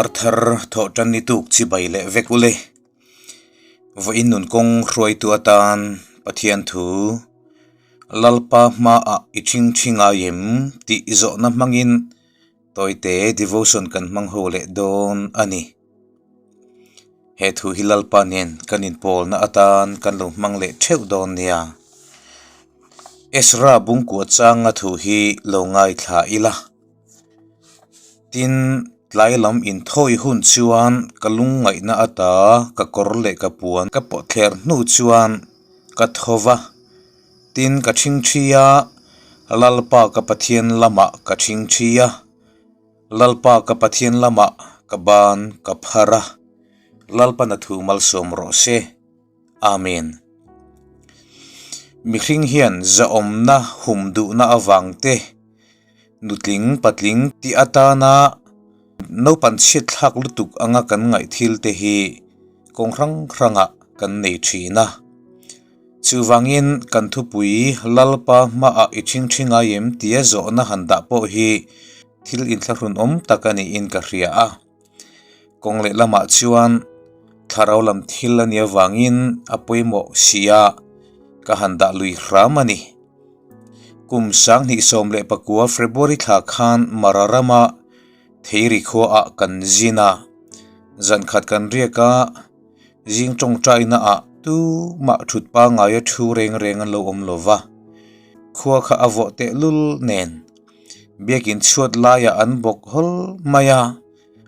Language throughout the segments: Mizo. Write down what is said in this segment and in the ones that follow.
Karthar thawhtanni tuk chibai leh vek ule. Vawiin nun kawng hruaitu atan Pathian thu Lalpa hmaah i thingthi ngai em tih zawhna hmangin tawite devotion kan hmang ho leh dawn a ni. He thu hi Lalpa nen kan inpawlna atan kan lo hmang leh theuh dawn nia. Ezra bungkua changa thu hi lo ngaithla ila. Tin, tlai lam inthawi hun chuan ka lungngaihna ata ka kawr leh ka puan ka pawh thler hnu chuan ka tho va. Tin, ka thingthi a, Lalpa ka Pathian lamah ka thingthi a, Lalpa ka Pathian lamah ka ban ka phar a, Lalpa na thu malsawm rawh se. Amen. Mihring hian zahawmna hum duhna avang te, Nutling patling tih atana naupan chhiat thlak lutuk anga kan ngaih thil te hi kawng hrang hrangah kan nei thin a. Chuvangin kan thupui Lalpa hmaah i thingthi ngai em tia zawhna han dah pawh hi thil inthlahrunawm tak a niin ka hria a. Kawng leh lamah chuan thlarau lam thil a nih avangin a pawimawh sia ka han dah lui hram a ni. Kum 2019 February thla khan Mara rama Theiri khuaah kan zin a, zan khat kan riak a, zing tawngtaina ah tumah thut pangaia thu reng reng an lo awm lo va, khua kha a vawh tehlul nen. Biakin chhuat laiah an bawk hawl mai a,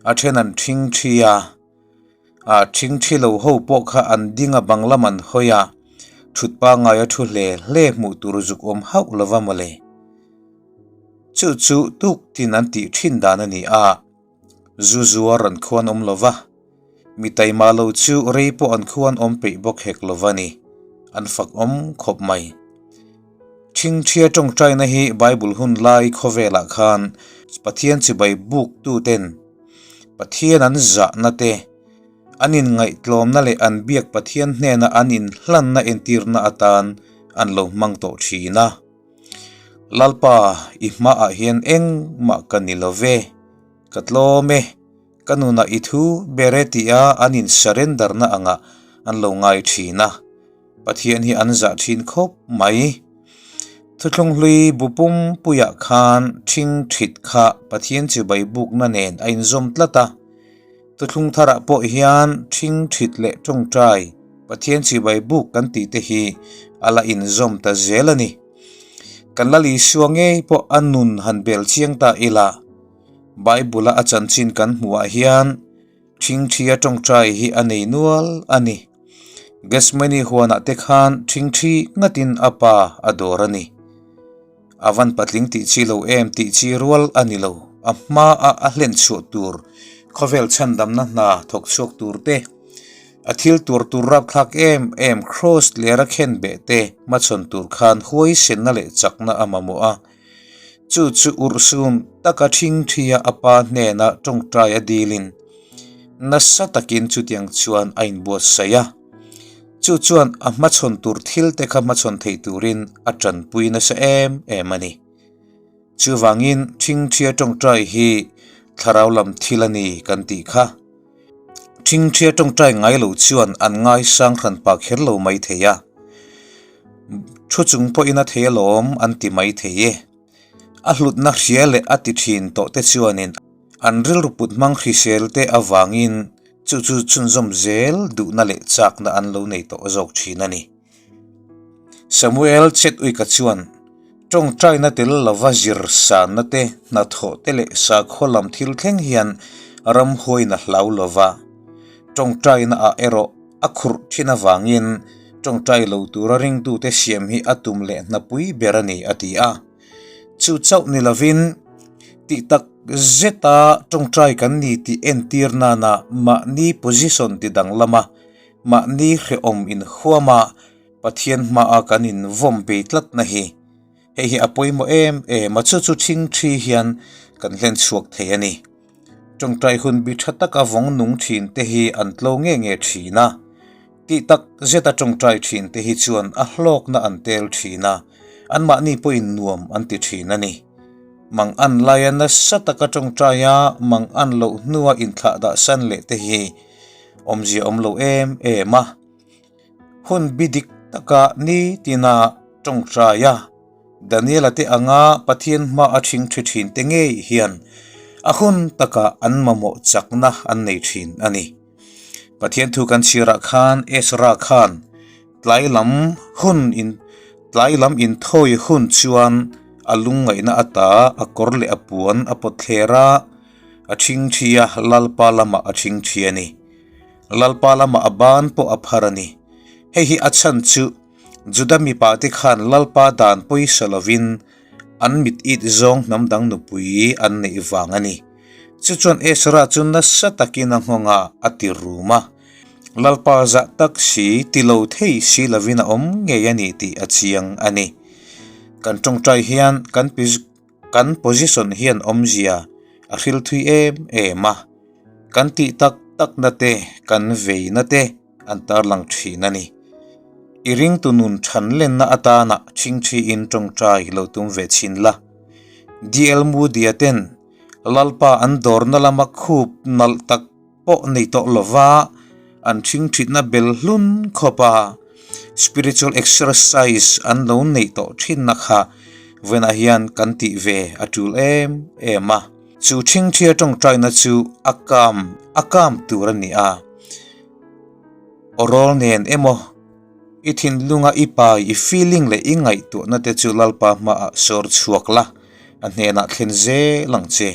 a then an thing thi a, ah thing thi lo ho pawh kha an ding a bang lam an hawi a, thut pangai a thu hle hle hmuh tur zuk awm hauh lo va mawle. Chu chu tuk tin an tih thin dan a ni a, zu zuar an khuan awm lo va, mi taima lo chu rei pawh an khuan awm peih bawk hek lo va ni, an fak awm khawp mai. Thingthia tawngtaina hi Bible hun lai khawvelah khan Pathian chibai buktuten Pathian an zahna te, an inngaihtlawmna leh an biak Pathian hnena an inhlanna entirna atan an lo hmang tawh thin a. Lalpa, i hmaah hian engmah ka ni lo ve, ka tlawm e, ka nunah i thu ber e tia an in surrender na angah an lo ngai thin a. Pathian hi an zah thin khawp mai. Thuthlung hlui bu pumpuiah khan thing thit kha Pathian chibai bukna nen a inzawm tlat a. Thuthlung tharah pawh hian thing thit leh tawngtai Pathian chibai buk kan tih te hi a la inzawm ta zel a ni. Kan Lal Isua ngei pawh a nun han bel chiang ta ila, Bible-a a chanchin kan hmuhah hian Thingthia tawngtai hi a nei nual a ni. Gethsemane huanah te khan thingthi ngatin a pa a dawr a ni. A van patling tih chi lo em tih chi rual a ni lo. A hmaa a hlen chhuah tur khawvel chhandamna hna thawk chhuak tur te, a thil tur tur rapthlak em em kraws lera khen beh te hmachhawn tur khan huaisenna leh chakna a mamawh a. Chu chu urhsun taka thingthia a pa hnena tawngtai a dilin nasa takin chutiang chuan a inbuatsaih a. Chu chuan a hmachhawn tur thil te kha hmachhawn thei turin a tanpui nasa em em a ni. Chuvangin thingthia tawngtai hi thlarau lam thil a ni kan tih kha. Thingthia tawngtai ngai lo chuan an ngaisang hran pah kher lo mai thei a. Thu chung pawhin a thei alawm an ti mai thei e. A hlutna hria leh a ti thin tawh te chuanin an rilru put hmang hrisel te avangin chu chu chhunzawm zel duhna leh chakna an lo nei tawh zawk thin a ni. Samuel Chetwika chuan tawngtaina tel lova zir sanna te, hnathawh te leh sakhaw lam thil thleng hian ramhuaina hlau lova tawngtaina ah erawh a khurh thin avangin tawngtai lo tura ringtute siam hi a tum leh hnapui ber a ni a ti a. Chu chauh ni lovin tih tak zeta tawngtai kan ni tih entir nana mahni position ti danglama mahni hrehawm inhuama Pathian hmaa kan invawm bei tlatna hi hei hi a pawimawh em em a, chu chu thingthi hian kan hlen chhuak thei a ni. Tawngtai hun bi tha taka vawng nung thin te hi an tlo nge nge thin a, tih tak zeta tawngtai thin te hi chuan a hlawkna an tel thin a, anmahni pawhin nuam an ti thin a ni. Mangan laia nasa taka tawngtai a, mangan loh hnua inthlah dah san leh te hi awmzia awm lo em em a. Hun bi dik taka nitina tawngtai a, Daniela te anga Pathian hma a thing thi thin te ngei hian a hun taka an mamawh chakna an nei thin a ni. Pathian thu kan chhiarah khan Ezra khan tlai lam hun in tlai lam inthawi hun chuan a lungngaihna ata a kawr leh a puan a pawt thler a, a thing thi a, Lalpa lamah a thing thi a ni. Lalpa lamah a ban pawh a phar a ni. Hei hi a chhan chu Juda mipa te khan Lalpa dan pawisa lovin an mit it zawng hnam dang nupui an neih vang a ni. Chu chuan Ezra chu nasa takin a nghawng a, a ti rum a. Lalpa zah tak si, ti lo thei si lovin a awm ngei a ni tih a chiang a ni. Kan tawngtai hian kan kan position hian awmzia a hril thui em em a. Kan tih tak takna te, kan veina te, an tarlang thin a ni. I ringtu nun than lenna atana chhingchhiin tawngtai lo tum ve chhin la. DL Moody-a ten Lalpa an dawrna lama khup nalh tak pawh nei tawh lova an chhingchhitna bel hlun khawpa spiritual exercise an lo neih tawh thinna kha vawiinah hian kan tih ve a tul em em a. Chu chhingchhia tawngtaina chu a kam a kam tur a ni a. Awrawl nen emaw, i thinlunga i pai, i feeling leh i ngaihtuahna te chu Lalpa hmaah sawr chhuak la, a hnenah thlen zel ang che.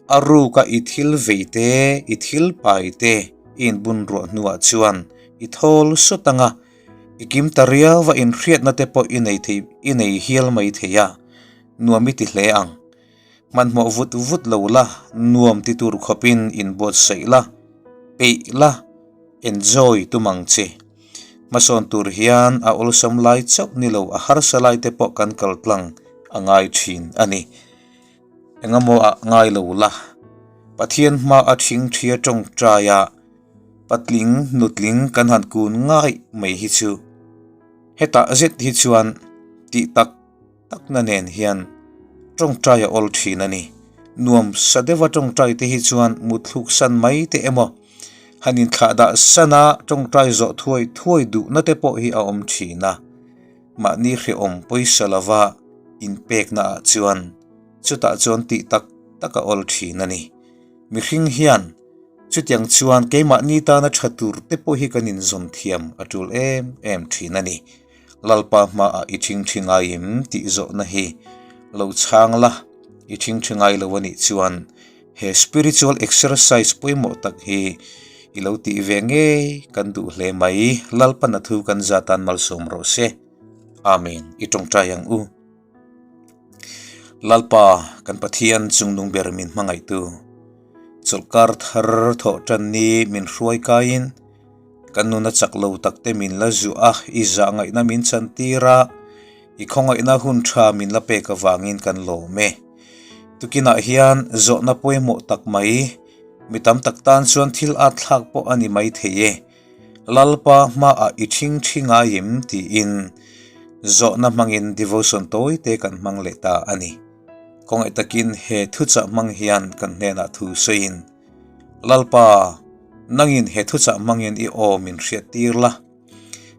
A ruka i thil vei te, i thil pai te i inbun ruah hnuah chuan i thawl sut ang a, i kim ta riauva inhriatna te pawh i nei thei, i nei hial mai thei a, nuam i ti hle ang. Hmanhmawh vut vut lo la, nuam ti tur khawpin inbuatsaih la, peih la, enjoy tum ang che. Hmasawn tur hian a awlsam lai chauh ni lo a harsa lai te pawh kan kal tlang a ngai thin a ni. Engemaw ah ngai lo la, Pathian hma a thing thia tawngtai a, patling nutling kan han kun ngai mai hi chu hetah zet hi chuan tih tak Takna nen hian tawngtai a awl thin a ni. Nuam sa deuha tawngtai te hi chuan mutthluk san mai te emaw, han inthlah dah sana tawngtai zawh thuai thuai duhna te pawh hi a awm thin a. Mahni hrehawm pawisa lova inpekna ah chuan chutah chuan tih tak tak a awl thin a ni. Mihring hian chutiang chuan keimahni tana tha tur te pawh hi kan inzawn thiam a tul em em thin a ni. Lalpa hmaah i thingthi ngai em tih zawhna hi lo chhang la, i thingthi ngai lo a nih chuan he spiritual exercise pawimawh tak hi i lo tih ve ngei kan duh hle mai. Lalpan a thu kan za tan malsawm rawh se. Amen. I tawngtai ang u. Lalpa kan Pathian chungnung ber min hmangaihtu, chawlhkar thar thawh tan ni min hruai kaiin, Kan nuna chak lo tak te min la zuah a, i zah ngaihna min chan tir a, i khawngaihna hun tha min la pek avangin kan lawm e. Tukinah hian zawhna pawimawh tak mai, mi tam tak tan chuan thil at thlak pawh a ni mai thei e. Lalpa hmaah i thing thi ngai em tiin zawhna hmangin devotion tawi te kan hmang leh ta a ni. Khawngaih takin he thuchah hmang hian kan hnenah thu sawiin, Lalpa, nangin he thuchah hmangin i aw min hriattir la.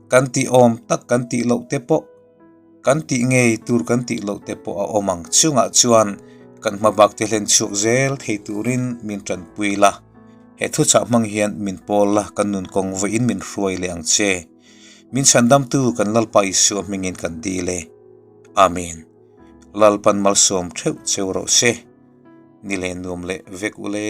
Kan tih awm tak kan tih loh te pawh, kan tih ngei tur kan tih loh te pawh a awm ang. Chungah chuan kan hmabak te hlen chhuak zel thei turin min tanpui la. He thuchah hmang hian min pawl la, kan nun kawng vawiin min hruai leh ang che. Min chhandamtu kan Lalpa Isua hmingin kan dil e. Amen. Lalpan malsawm theuh cheu rawh se. Ni leh nuam leh vek ule.